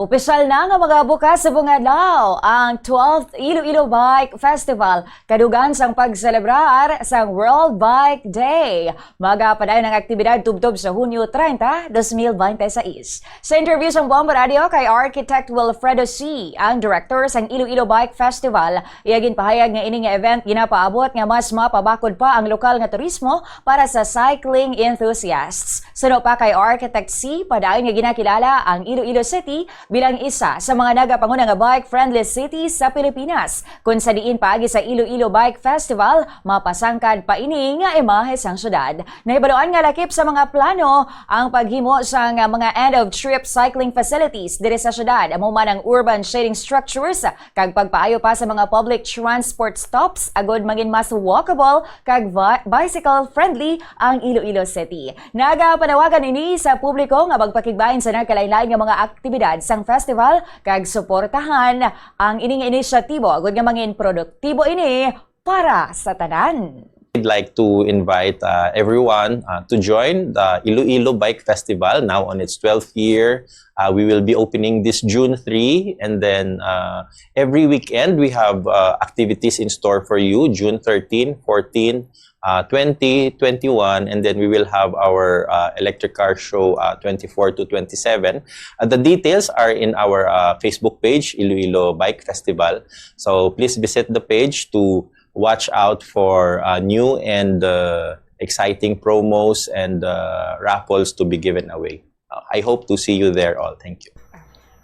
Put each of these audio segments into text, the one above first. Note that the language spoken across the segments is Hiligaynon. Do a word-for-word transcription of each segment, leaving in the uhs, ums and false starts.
Opisyal na nga magabukas sa bungalaw ang twelfth Iloilo Bike Festival, kadugan sang pagselebrar sang World Bike Day. Magapadayon ang aktibidad tubtob sa Hunyo treinta, dos mil binte seis. Sa interview sang Bombo Radio kay Architect Wilfredo C, ang director sang Iloilo Bike Festival, iya ginpahayag nga ini nga event ginapaabot nga mas mapabakod pa ang lokal nga turismo para sa cycling enthusiasts. Suno pa kay Architect C, padayon nga ginakilala ang Iloilo City bilang isa sa mga nagapanguna nga bike-friendly city sa Pilipinas, kung sa diin paagi sa Iloilo Bike Festival, mapasangkad pa ini nga imahe sang syudad. Nahibaluan nga lakip sa mga plano ang paghimo sang mga end-of-trip cycling facilities diri sa syudad, amo man ang urban shading structures, kag pagpaayo pa sa mga public transport stops agud mangin mas walkable kag vi-, bicycle-friendly ang Iloilo City. Nagapanawagan ini sa publiko nga magpakigbahin sa nagkalain-lain nga mga aktibidad sang festival kag suportahan ang ining inisyatibo agud nga mangin produktibo ini para sa tanan. I'd like to invite uh, everyone uh, to join the Iloilo Bike Festival, now on its twelfth year. Uh, we will be opening this June three, and then uh, every weekend we have uh, activities in store for you, June thirteen, fourteen, uh, twenty, twenty-one, and then we will have our uh, electric car show uh, twenty-four to twenty-seven. Uh, the details are in our uh, Facebook page, Iloilo Bike Festival. So please visit the page to watch out for uh, new and uh, exciting promos and uh, raffles to be given away. Uh, I hope to see you there all. Thank you.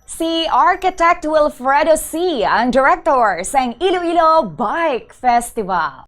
Si Architect Wilfredo C, ang director sang Iloilo Bike Festival.